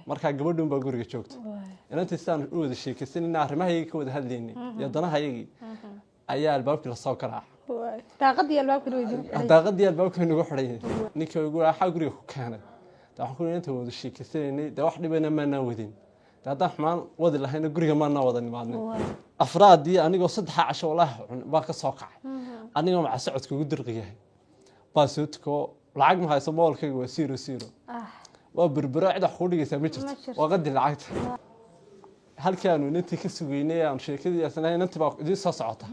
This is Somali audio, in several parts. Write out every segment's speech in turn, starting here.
Markaa gabadhuun baa guriga joogta. Inantii sidaan u wada sheekaysanayna, arrimahayagii ka wada hadlaynay iyo danahayagii, ayaa albaabkii lasoo garaacay. Daaqadii albaabkana way idin xidhay. Daaqadii albaabkii nagu xidhay. Ninkii igu waxaa guriga ku keenay, de waxaan ku inta wada sheekaysanaynay, dee wax dhibana maanaa wadin, de haddaan xumaan wadi lahayna guriga maanaa wada nimaadnay. Afraadii anigoo 3 casho walaahi cun baa ka soo kacay, anigoo maca socodka ugu dirqi yahay baa soo tuko. Lacag ma hayso, moolkayga waa 00. Waa berbero, cid wax kuu dhigaysaa ma jirto. Ma jirto. Waa qadi lacagta halkii aanu inantii ka sugeynay, aan sheekadii asnahay, inantii baa idiin soo socota,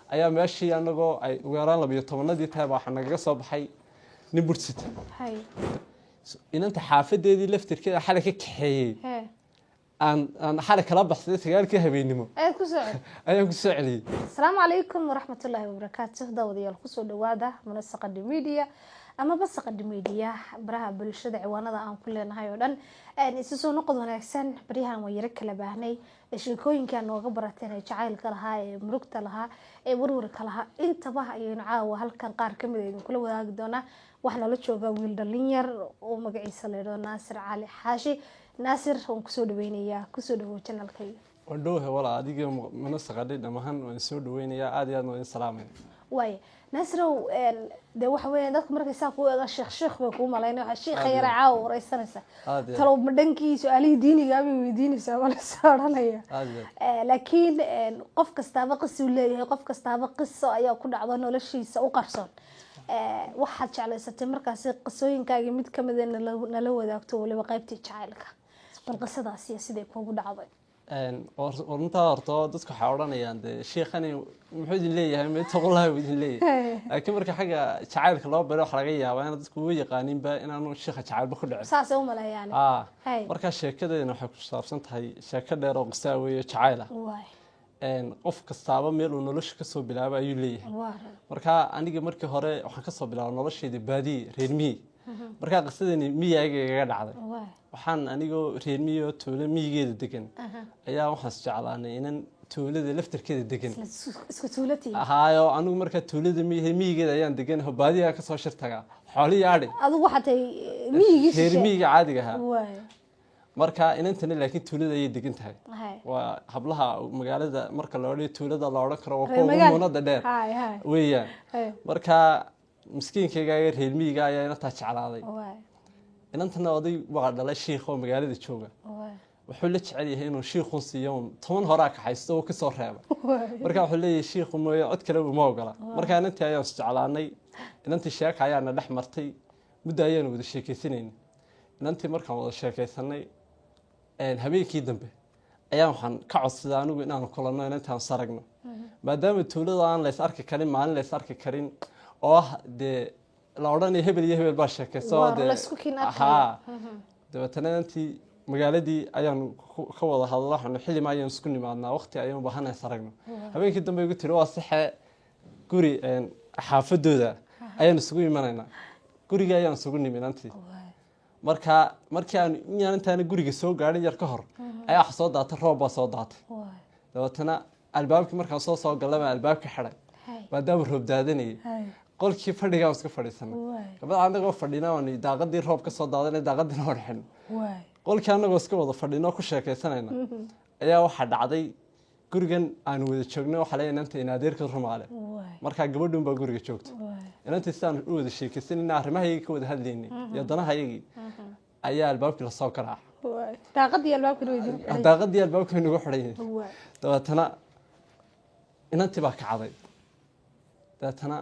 ayaa meeshii anagoo ay ugu yaraan 12-adii tahay baa waxaa nagaga soo baxay nin bursita. Inanta xaafadeedii laftirkeeda xalay ka kaxeeyey, aan xalay kala baxsaday 9-kii habeenimo. Ayaad ku soo celi. Ayaan ku soo celiyey. Asalaamu calaykum waraxmatullaahi wabarakaatu. Daawadayaal, kusoo dhawaada Munasaqadhi Media amaba Saqadhi Media, baraha bulshada ciwaanada aan ku leenahay oo dhan. Isu soo noqod wanaagsan. Baryahan waan yaro kala baahnay. Sheekooyinka nooga barateen ee jacaylka lahaa, ee murugta lahaa, ee warwarka lahaa, intaba ayaynu caawa halkan qaar kamid a idinkula wadaagi doonaa. Waxaa nala jooga wiil dhalinyar oo magaciisa la yidhahdo Naasir Cali Xaashi. Naasir, waan kusoo dhaweynayaa, kusoo dhawow channelkayga. Waan dhowhe walaa, adiga Munasaqadhi dhammahan waan soo dhaweynayaa, aad iyo aad waan idin salaamaya. Waaya Naasrow, dee waxa weeyaan dadku markay saa kuu eegaan, sheekh sheekh bay kuu malaynaya, waxaa sheekha Aad iyo yara aad. caawa wareysanaysa. Aad iyo aad. Talow ma dhankii su-aalihii diiniga bay weydiinaysaa, ma lasoo odhanaya? Aad iyo aad. Laakiin qof kastaaba qisuu leeyahay, qof kastaaba qiso ayaa ku dhacdo noloshiisa u qarsoon. Waxaad jeclaysatay markaasi qisooyinkaagii mid kamida nala wadaagto, waliba qaybtii jacaylka. Bal qisadaas iyo siday kuugu dhacday. Runtaa horta dadku waxay odhanayaan, dee sheekhani muxuu idin leeyahay, metaqulaha buu idin leeyahay, laakiin marka xagga jacaylka loo baro, waxa laga yaabaa inaan dadku uga yaqaaninba inaanu sheekha jacaylba ku dhicin. Saasay u maleeyaan. Marka sheekadeena waxay ku saabsan tahay sheeko dheer oo qisaa weeye, jacayl ah. Qof kastaaba meel uu nolosha kasoo bilaabo ayuu leeyahay. Marka aniga markii hore waxaan kasoo bilaabay noloshayda baadiye, reer miyi. Markaa qisadani miyaaga igaga dhacday. Waxaan anigoo reer miyi oo tuulo miyigeeda degan ayaa waxaan isjeclaanay inan tuulada laftarkeeda degan. Isku tuulatii. Ahaayo, anigu markaa tuulada miyi miyigeeda ayaan degan, baadiyaa kasoo shir tagaa, xoolihii adhi. Adigu waxaa tahay miyigii reer shishe. Miyiga caadiga ahaa. Marka inantani laakiin tuulada ayay degan tahay. Waa hablaha magaalada marka la odhayo tuulada la odhan karo waa Reer kuwa ugu magaal. muunada dheer hay hay weeyaan. Marka miskiinkayga reer miyiga ayaa inantaa jeclaaday. Inantana oday waa dhalay shiikh oo magaalada jooga. Wuxuu la jecel yahay inuu shiikhun siiyo un 10 horaa kaxaysto oo kasoo reeba. Marka wuxuu leeyahay shiikhu mooye cod kale uma ogola. Marka inantii ayaan isjeclaanay, inantii sheeka ayaana dhex martay, muddo ayaanu wada sheekeysanaynay. Inantii markaan wada sheekeysanay, habeenkii dambe ayaan waxaan ka codsaday anigu inaanu kulanno inantaan saragno, maadaama tuulada aan lays arki karin, maalin lays arki karin, oo ah dee la odhanayo hebel iyo hebel baa sheekayso. Waar dee laysku kiin arkayo. Haa, dabeetana inantii magaaladii ayaanu ka wada hadlo, waxaanu xilima ayaan isku nimaadnaa, waqti ayaan baahanahay saragno. Habeenkii dambe igu tiri, waa saxe, guri xaafadooda ayaan isugu imanaynaa. Gurigii ayaan isugu nimi inantii. Marka markii aan inyaan intaana guriga soo gaadhin yar ka hor ayaa wax soo daatay, roob baa soo daatay. Dabeetana albaabkii markaan soo gallay baan albaabkii xidhay, maadaama roob daadanayay. Qolkii fadhigaan iska fadhiisanay. Gabadha anagoo fadhina waan daaqadii roob ka soo daadanay, daaqadiina waan xidhnay. Qolkii anagoo iska wada fadhino ku sheekaysanayna ayaa waxaa dhacday, gurigan aan wada joogno waxaa leeyahay inanta in adeerka rumaale. Markaa gabadhun baa guriga joogta. Inantii sidaan u wada sheekaysanayna, arrimahayagii ka wada hadlaynay iyo danahayagii, ayaa albaabkii lasoo garaacay. Daaqadii albaabkana way idin xidhay. Daaqadii albaabkii nagu xidhan yihiin. Dabeetana inantii baa kacday. Dabeetana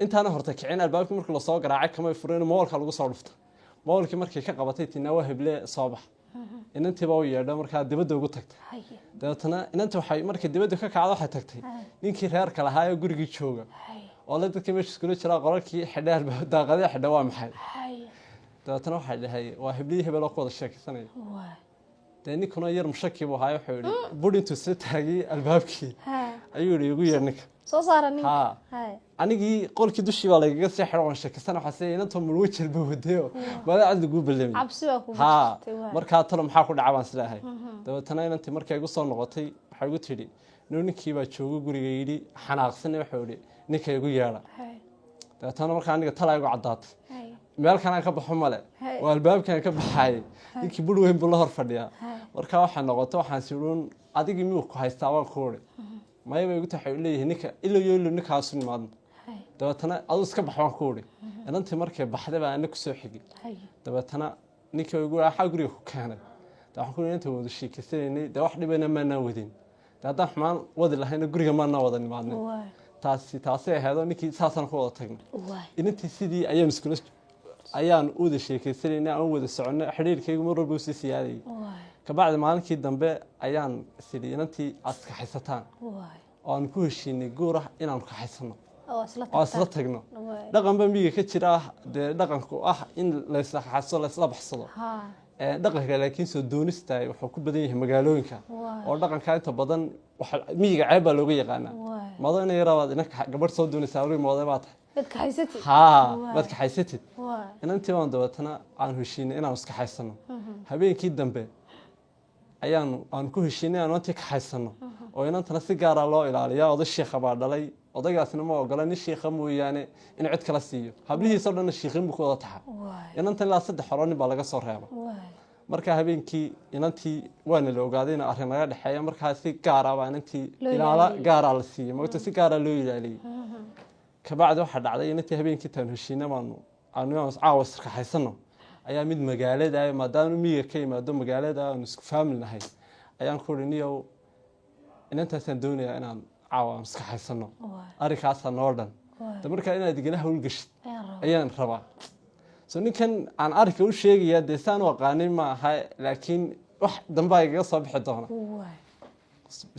intaana horta kicin, albaabkii markii lasoo garaacay kamay furin, moolka lagu soo dhufta. Moolkii markay ka qabatay, tinaa waa heble, soo bax. Inantii baa u yeedha, markaa dibadda ugu tagtay. Dabeetana inantii waxay markay dibadda ka kacdo waxay tagtay ninkii reerka lahaa ee gurigii jooga oo le dadkii meesha iskula jiraa, qolalkii xidhay, daaqadii xidha waa maxay? Dabeetana waxay dhahay, waa heblihii hebel oo ku wada sheekaysanaya. Dee ninkuna yar mushaki buu ahaa, wuxuu yihi bur intuu isla taagay albaabkii ayuu yihi, igu yeer ninka. Soo saara ninka. Haa. Anigii qolkii dushii baa lagaga sii xidho, waan sheekaysana, waxaa sii inantoo mulwajal ba wadayo maadaa cad laguu ballamiyey. Cabsi baa kugu jirtay, waay. Markaa talo maxaa ku dhaca baan isleeyahay. Dabeetana inantii markay igu soo noqotay waxay igu tidhi, ninkii baa joogo guriga, yidhi xanaaqsan, wuxuu yidhi ninka igu yeedha. Dabeetana markaa aniga talaa igu caddaatay. Meel kalaan ka baxo male. Hay. Oo albaabkan ka baxaayay, ninkii bur weyn buu la hor fadhiyaa. Hay. Marka waxaa noqoto, waxaan siruun adigii miyuu ku haystaa? Waan ku uri maya bay igu tahay. Waxay leeyihiin ninka ilo yo ilo ninkaasu nimaadno. Hay. Dabeetana aduu iska bax, waan ku uri. Inantii markay baxday baa ana kusoo xigay. Hay. Dabeetana ninkii igu waxaa guriga ku keenay, de waxaan ku uri inta wada sheekeysanaynay, dee wax dhibayna maanaa wadin, de haddaan xumaan wadi lahayna guriga maanaa wada nimaadnay. Waay. Taasi taasay ahaydoo ninkii saasaan ku wada tagnay. Waay. Inantii sidii ayaan iskula ayaan u wada sheekeysanaynay, aan u wada soconnay, xidhiirkaygu mar walba usii siyaadayay. Waay. Kabacdi maalinkii dambe ayaan sidhi inantii aad iskaxaysataan Waay. oo aan ku heshiinay guur ah inaanu kaxaysano oo isla oo isla tagtaan. tagno. Waay. Dhaqan ba miyiga ka jira ah, dee dhaqanku ah in laysla kaxayso, laysla baxsado. Dhaqanka laakiin soo doonistaay wuxuu ku badan yahay magaalooyinka. Waay. Oo dhaqanka inta badan waxa miyiga ceeb baa looga yaqaanaa. Waay. Mado ina yarabaad ina gabadh soo doonaysaa, weliga mooday baa tahay. Mid kaxaysatid. Haa. Waay. Maad kaxaysatid. Waay. Inantii baan dabeetana aan heshiinay inaanu iskaxaysano. Habeenkii dambe ayaanu aan ku heshiinay inaanu inantii kaxaysano, oo inantana si gaara loo ilaaliyaa. Oday shiikha baa dhalay, odaygaasna ma ogola nin shiikha mooyaane in cid kala siiyo. Hablihiisoo dhanna shiikhin buu ku wada taxa. Waay. Inantan ilaa 3 horo nin baa laga soo reeba. Waay. Marka habeenkii inantii waana la ogaaday in arrin naga dhexeeya. Markaa si gaara baa inantii loo ilaala ilaaliyey. Gaaraa la siiyey mogta, si gaaraa loo ilaaliyey. Kabacdi waxaa dhacday inantii habeenkii taan heshiina baanu aanu caawa isarkaxaysano ayaa mid magaalada, maadaama miyiga ka yimaado magaalada aanu isku faamil nahay, ayaan ku uri, niyow, inantaasaan doonayaa inaan caawa aanu iskaxaysano. Waay. Arrinkaasaa noo dhan. Waay. De markaa inaad igala howlgashid ayaan rabaa. Ayaan rabaa. So ninkan aan arrinka u sheegayaa, dee saan u aqaanin ma aha, laakiin wax dambaa igaga soo bixi doona. Waay.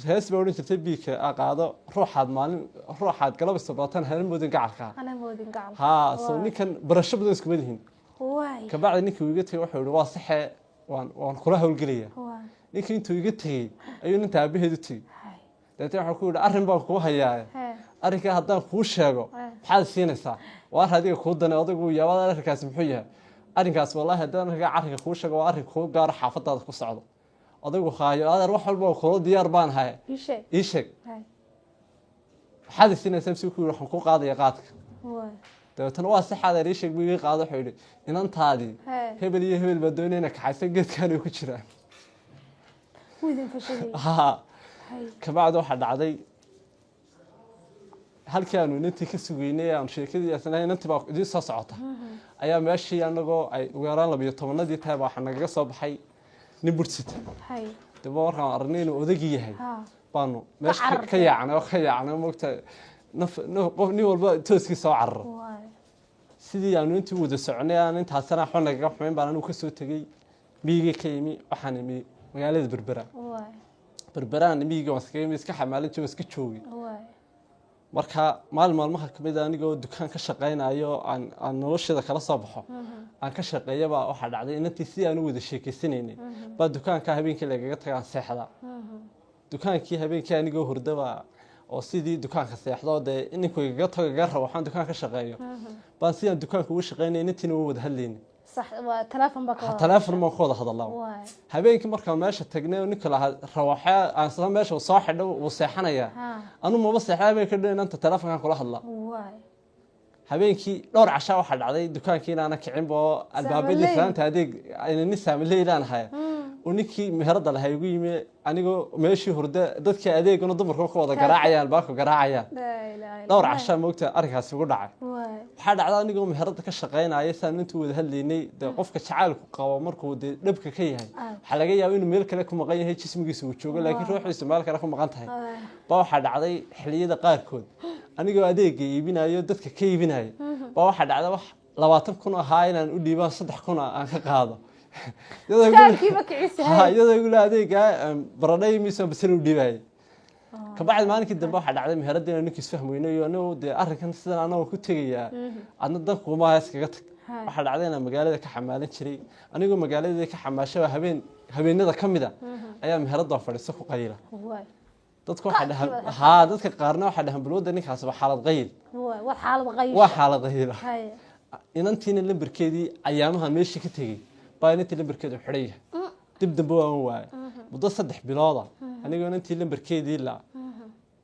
Hees baa odhan jirtay biigka aa qaado, ruuxaad maalin ruuxaad galabista baatan hana moodin gacalka. Ana moodin gacal. Haa, so Waay. ninkan barasho badan iskuma lihin. Waay. Kabacdi ninkii uu iga tegey wuxuu yihi, waa saxee, waan kula howlgelaya. Waay. Ninkii intuu iga tegey ayuu ninta aabaheed u tegey. Hay. Dabeetna waxuu ku yidhi, arrin baan kuu hayaa. Hee. Arrinkaa haddaan kuu sheego, maxaad siinaysaa? Waa arrin adiga kuu danay. Odaygu yaabada, arrinkaasi muxuu yahay arrinkaas? Wallaahi haddaan arrinkaa arrinka kuu sheego, waa arrin kuu gaaro, xaafadaada ku socdo. Odaygu haayo, adeer, wax walba oo kula diyaar baan haye. Ii sheeg. Ii sheeg. Hay. Maxaad siinaysaa? Mise ku yidhi, waxaan kuu qaadaya qaadka. Waay. Dabeetana waa sax, adeer, ii sheeg buu iga qaado. Wuxuu yidhi, inantaadii Hee. hebel iyo hebel baa doonaya inay kaxaysan, geedkaan ay ku jiraan. Wuu idin fashiliyey. Haa. Hay. Kabacdi waxaa dhacday halkii aanu inantii ka sugeynay, aanu sheekadii asna inantii baa idiin soo socota, ayaa meeshii anagoo ay ugu yaraan 12-adii tahay baa waxaa nagaga soo baxay nin bursita. Hay. Daba markaan aragnay inuu odagii yahay baanu meesha ka carartay. yaacnay oo ka yaacnay mogta naf qof nin walba tooskii soo cararo. Waay. Sidii aanu intii u wada soconay aan intaasana waxba nagaga xumayn baan anigu kasoo tegey miyigii ka yimi, waxaan imi magaalada Berbera. Waay. Berberaan miyigii waan iskaga imi, iska xamaalin jiray, iska joogay. Waay. Marka maalin maalmaha kamid a, anigoo dukaan ka shaqaynayo, aan nolosheeda kala soo baxo, aan ka shaqeeyabaa, waxaa dhacday inantii sidii aan u wada sheekeysanaynay baa dukaanka habeenkii lagaga tagaan seexda. Dukaankii habeenkii anigoo hurdaba oo sidii dukaanka seexdo, dee ninku igaga tago igaga rabo waxaan dukaan ka shaqeeyo, baan sidaan dukaanka uga shaqeynaya inantiina uga wada hadlayna. Sax, waa telefoon baa ka wada. Teleefon baan ku wada hadalaa. Waay. Habeenkii markaan meesha tagnay oo ninka lahaa rawaxee aan isla meesha uu soo xidho, wuu seexanayaa. Anu maba seexda habeenka dhan, inanta teleefonkan kula hadlaa. Waay. Habeenkii dhowr cashaa waxaa dhacday dukaankii inaana kicinba oo albaabadii Saamaley. islaanta adeeg nin saamaleylaan haya oo ninkii meherada lahaa igu yimi anigoo meeshii hurda, dadkii adeeguna dumarku ku wada garaacayaan, albaabka garaacayaan. Laa ilaaha illa Dhowr Allah. cashaa moogta arrinkaasi ugu dhacay. Waay. Waxaa dhacda anigoo meherada ka shaqaynaya saan intuu wada hadlaynay, dee qofka jacaylku qabo markuu dee dhabka ka yahay, waxaa laga yaaba inuu meel kale ku maqan yahay, jismigiisa uu joogo laakiin ruuxiisu meel kale ku maqan tahay. Baa waxaa dhacday xilliyada qaarkood anigoo adeega iibinayo, dadka ka iibinayo, baa waxaa dhacda wax 20,000 ahaa inaan u dhiibaan 3,000 aan ka qaado. Iskaankiiba kicisa. Ha, iyadoo igula adeega baradhay miisaan basal u dhiibayay. Kabacdi maalinkii dambe waxaa dhacday meheradii inaan ninkii isfahmi weyno iyo anigu dee arrinkan sidan anagoo ku tegayaa, adna dan kuuma iskaga tag. Waxaa dhacday inaan magaalada ka xamaalan jiray. Anigoo magaalada ka xamaashaba, habeen habeenada ka mid a ayaa meheraddan fadhiiso ku qayla. Waay. Dadku waxay dhahaan Qaadkii haa, dadka qaarna waxay dhahaan balwadda ninkaas waa xaalad qayl. Waay, waa xaalad qayl. Waa xaalad qayla. Hay. Inantiina lambarkeedii ayaamahan meeshii ka tegey baa inantii lambarkeedu xidhan yahay, dib dambe waan waayay muddo 3 bilooda anigoo inantii lambarkeedii la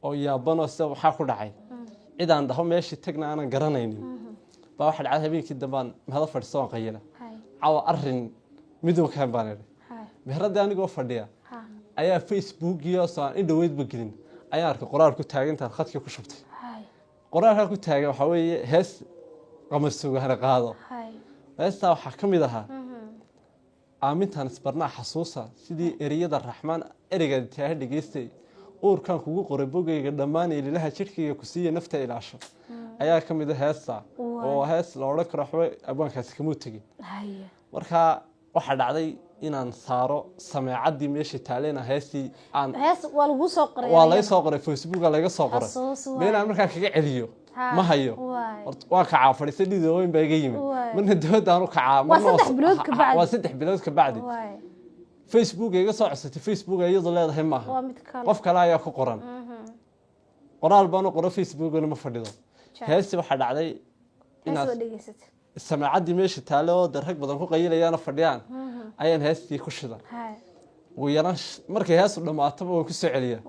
oo yaabanoo sida waxaa ku dhacay, cid aan dhaho meeshii tagna aanan garanaynin. Baa waxaa dhacday habeenkii dambaan mehelo fadhiisto, waan qayila. Caawa arrin midowkaan baan idhi. Meheraddii anigoo fadhiya ayaa Facebookiyo soo aan in dhoweydba gelin ayaan arkay qoraal ku taagantaan khadkii ku shubtay. Qoraalkaa ku taagan waxaa weeye hees Qamar Suugahana qaado. Heestaa waxaa ka mid ahaa: "Aamintaan isbarnaa xasuusa sidii ereyada Raxmaan, ereygaad taaha dhegeystay, uurkan kugu qoray bogayga dhammaan, ililaha jidhkayga ku siiya, nafta ilaasho," ayaa ka mid a heesta, oo hees la odhan karo waxba abwaankaasi kamuu tegin. Markaa waxaa dhacday inaan saaro sameecaddii meesha taalena heestii aan Hees waa laguu soo qoray? Waa laga soo qoray, Facebooka laga soo qoray. Xasuus waay. Meel aan markaa kaga celiyo ma hayo. Horta waan kacaa, fadhiista, dhidooyin baa iga yimid. Marna dibadaan u kacaa, marna 3 bilood ka bacdi. Waa 3 bilood ka bacdi. Facebook iga soo codsatay, Facebook iyadu leedahay maaha. Waa mid kale. Qof kale ayaa ku qoran. Qoraal baan u qoro, Facebookna ma fadhido. Heesti waxaa dhacday Hees inaad waa dhegeysatay. Sameecaddii meesha taale oo de rag badan ku qayilayaana fadhiyaan ayaan heestii ku shidan. Ugu yaraan markay heestu dhammaataba waan kusoo celiyaa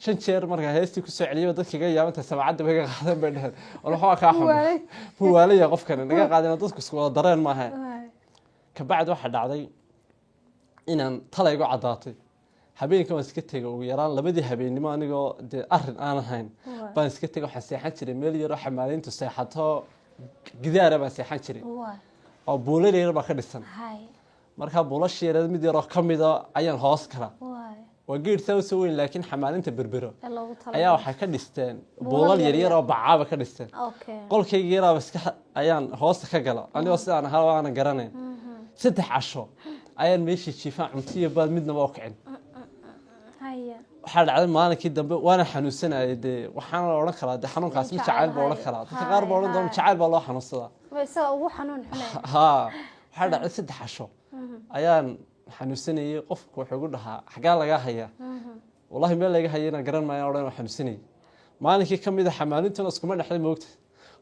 5 jeer. Markaa heestii kusoo celiyaba dadka iga yaabanta, sameecadda bay iga qaadan bay dheheen, "War waxbaa kaa xun, muwaalaya qofkani naga qaadina." Dadku isku wada dareen maaha. Kabacdi waxaa dhacday inaan tala igu caddaatay. Habeenka waan iska tegay, ugu yaraan 2dii habeennimo, anigoo dee arrin aanan hayn baan iska tegay. Waxaan seexan jiray meel yaroo xamaaliintu seexato, gidaara baan seexan jiray, oo buulal yar baa ka dhisan. Markaa buulasha yareed mid yaroo ka mida ayaan hoos kala. Waa geed saa usoo weyn, laakiin xamaalinta Berbero Ee loogu talagalay. ayaa waxay ka dhisteen buulal buulal yar yaryar yar. oo bacaaba ka dhisteen. Qolkayga yaraaba iska ayaan hoosta ka gala, anigoo sidaan ahaa aanan garanayn. 3 casho ayaan meeshii jiifaan, cuntiyo baad midnaba u kicin. Waxaa dhacday maalinkii dambe waana xanuunsanayay. Dee waxaana la odhan karaa dee xanuunkaas ma jacayl baa odhan karaa, dadka qaar baa odhan doona jacayl baa loo xanuunsadaa. Waa isaga ugu xanuun xunay. Haa, waxaa dhacday 3 casho ayaan xanuunsanayay. Qofku wuxuu igu dhahaa, "Xaggaa lagaa hayaa?" "Wallahi meel laga haya inaan garan maayo," odhan, waan xanuunsanayay. Maalinkii ka mid a xamaalintuna iskuma dhexday, moogta,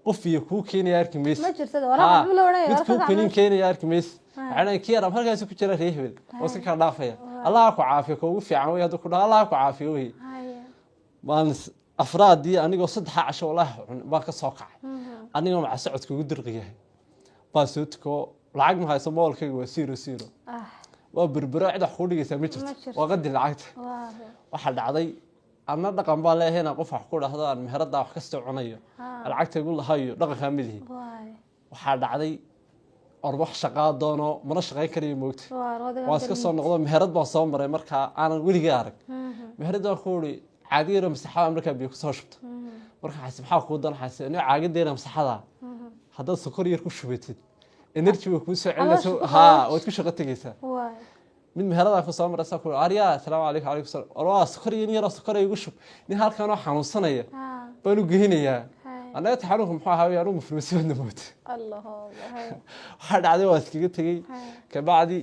qof iyo kuu keenaya arki mayse. Ma jirto waraaq waxba la odhanaya. Mid kuu warqad kaniin keenaya arki mayse. Waxaan dhahay, kii yaraa halkaasi ku jira, reer hebel oo iska kala dhaafaya, "Allah ku caafiyo." Ka ugu fiican wey hadduu ku dhaho, "Allah ku caafiyo" wey. Maalin afraadii, anigoo 3 casho wallaahi cun baan ka soo kacay, anigoo maca socodka ugu dirqi yahay baan soo tuko. Lacag ma hayso, moolkayga waa 00. Waa Berbero, cid wax kuu dhigaysaa ma jirto. Ma jirto. Waa qadi lacagta. Waxaa dhacday, anna dhaqan baan leeyahay inaan qof wax ku dhahdo aan meheraddaa wax kastoo cunayo lacagta igu lahayo, dhaqankaa ma lihi. Waxaa dhacday or wax shaqaa doono, mana shaqayn karayo, moogta. Waan iska soo noqdo, meherad baan soo maray markaa aanan weligay arag. Meherad baan ku uri, "Caagad yaroo masaxada markaa biyo kusoo shubto." Marka xasi maxaa kuu dan xasi anigo caagadeena masaxada haddaad sokor yar ku shubatid, energy way kuu soo celinaysa. Caloosha ku Haa, qabooj. waad ku shaqo tegeysaa. Mid meheradaan ku soo maray saa ku aryaa, "Asalaamu calaykum." "Calaykum salaam." "War waa sokor iyo nin yaroo sokor igu shub, nin halkan oo xanuunsanaya baan u geynayaa." Annaga ta xanuunka muxuu ahaa, anugu mafruusi badna moota. Allah. Waxaa dhacday waa iskaga tegey. Kabacdi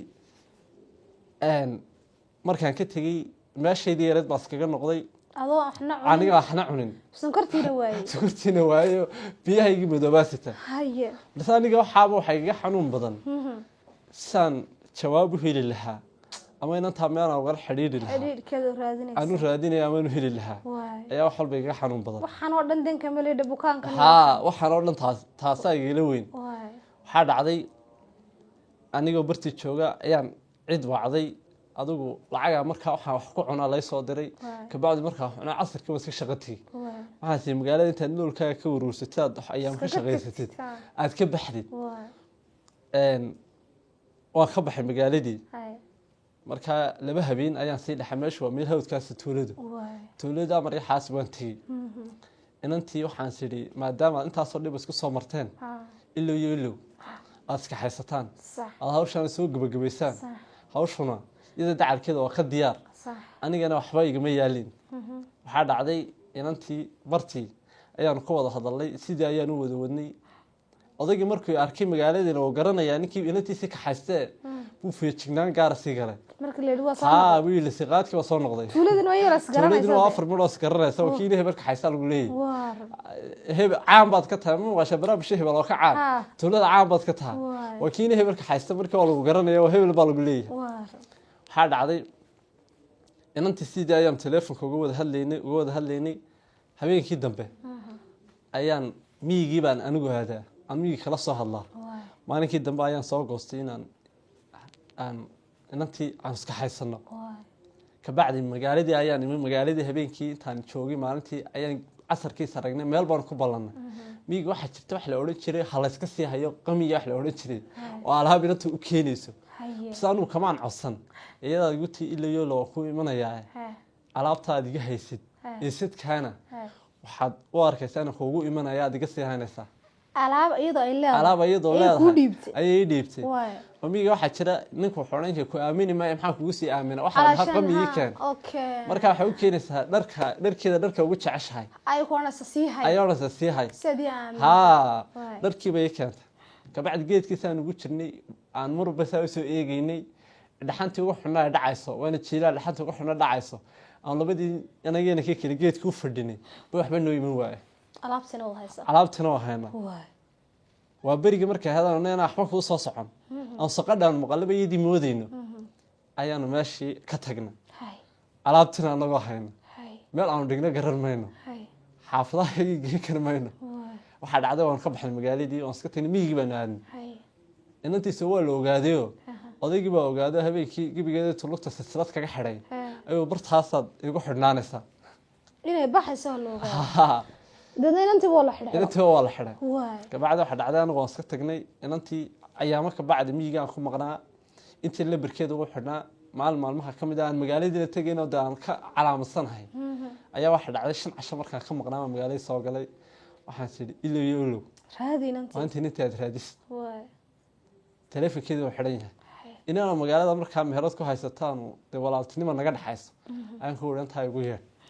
markaan ka tegey meeshaydii yareed baa iskaga noqday. Adoo waxna cunin. Aniga waxna cunin. Sonkortiina waayey. Sokortiina waayo, biyahaygii madoobaa sita. Balse aniga waxaaba waxaa igaga xanuun badan saan jawaab u heli lahaa ama inantaa meelaan ugala xidhiidhi lahaa. Xidhiidhkeeda raadinaysa. Aan u raadinaya ama aan u heli lahaa ayaa wax walba igaga xanuun badan. Waxaan oo dhan danka malidha bukaanka. Haa, waxaan oo dhan taas taasaa igala weyn. Waxaa dhacday anigoo bartii jooga ayaan cid wacday, adigu lacagaa markaa waxaan wax ku cunaa lay soo diray. Kabacdi markaa wax cunaa, casirkii waan iska shaqo tegey. Waxaan sii magaalada intaad noolkaaga ka waruursatid, aad wax ayaam ka Iskaga shaqaysatid, tagtid, aad ka baxdid. Waan ka baxay magaaladii. Markaa 2 habeen ayaan sii dhexay. Meeshu waa meel hawdkaasi, tuuladu. Tuulada maryaxaas waan tegey. Inantii waxaan sidhi, maadaama intaasoo dhib isku soo marteen, ilow iyo ilow aad iska haysataan, aad hawshaan soo gebagabaysaan. Hawshuna iyada dacalkeeda waa ka diyaar. Anigana waxba igama yaalin. Waxaa dhacday inantii bartii ayaanu ka wada hadalnay, sidii ayaan u wada wadnay. Odaygii markuu arkay magaaladiina uu garanayaa ninkii inantiisii kaxaystee, buu feejignaan gaara sii galay. Marka la yidhi waa soo Haa, noqday. Buu yidhi, siqaadkii waa soo noqday. Tuuladina waa yar is Tuuladina waa garanaysa. 4 midhoo is garanaysa, oo kii hebel kaxaysaa lagu leeyahy. Waar Hebel caan baad ka tahay, ma maqashaa barnaamijka hebel oo ka caan? Tuulada caan baad ka tahay. Waa kiina hebel kaxaysta, markii waa lagu garanaya, waa hebel baa lagu leeyahay. Waxaa dhacday inantii sidii ayaan teleefonka uga wada hadlaynay. Habeenkii dambe ayaan miyigii baan anigu aadaa. Aan miyigii kala soo hadlaa. Maalinkii dambe ayaan soo goostay inaan aan inantii aan iska haysano. Kabacdi magaaladii ayaan imi. Magaaladii habeenkii intaan joogay, maalintii ayaan casarkiisa aragnay, meel baan ku ballannay. Miyiga waxaa jirta wax la odhan jiray ha layska sii hayo, qamiga wax la odhan jiray oo alaab inanta u keenayso. Bas anugu kamaan codsan, iyadaa igu tii ilayo waa ku imanayaa, alaabtaad iga haysid isidkaana waxaad u arkaysaa inaan kuugu imanaya, aad iga sii haynaysaa. Alaab iyadoo ay leedahay. Alaab iyadoo ayay kuu leedahay dhiibtay. Ayay ii dhiibtay. Oo miyiga waxaa jira ninku wuxuu odhan jiray, ku aamini maayo, maxaa kugu sii aamina? Waxaa la dhahaa Calaashaan qami ii keen. Marka waxay u keenaysaa dharka, dharkeeda, dharka ugu jeceshahay. Ay ku odhanaysa sii hay. Ayaa odhanaysaa sii hay. Sidii aamin. Haa. Dharkii bay ii keentay. Kabacdi geedkiisaan ugu jirnay, aan marba saa usoo eegeynay, dhaxantii ugu xunaa ay dhacayso, waana jiilaal, dhaxantii ugu xunaa dhacayso, aan labadii anageena ka keli geedka u fadhinay ba waxba noo iman waaye. Alaabtina wada haysa. Alaabtina waa hayna. Waa berigii markay hadaan inaan waxba kuu soo socon, aan saqadhaan maqalaba iyadii moodeyno, ayaanu meeshii ka tagnay. Alaabtina anagoo hayna, meel aanu dhigno garan mayno, xaafadaha geen kari mayno. Waxaa dhacday waan ka baxnay magaaladii, waan iska tagnay, miyigii baanu aadnay. Inantiisa waa la ogaadayoo odaygii baa ogaado. Habeenkii gebigeeda tulugta silsilad kaga xidhay ayuu bartaasaad igu xidhnaanaysaa. Inay baxayso looga dadna inantii waa la xidhay. Inantii waa la xidhay. Kabacdi waxaa dhacday anigu waan iska tagnay. Inantii ayaamo kabacdi miyiga aan ku maqnaa, intii lambarkeeda ugu xidhnaa, maalin maalmaha ka mid ah aan magaaladiina tegayn oo dee aan ka calaamadsanhay ayaa waxaa dhacday 5 casho markaan ka maqnaa baan magaaladii soo galay. Waxaan tidhi, ilow iyo ilow, raadi inantii. Maalintii inantii aad raadisid, taleefonkeedii waa xidhan yahay. Inaana magaalada markaa meherad ku haysataanu dee walaaltinima naga dhexayso ayaan ku odhan tahay ugu yeedh.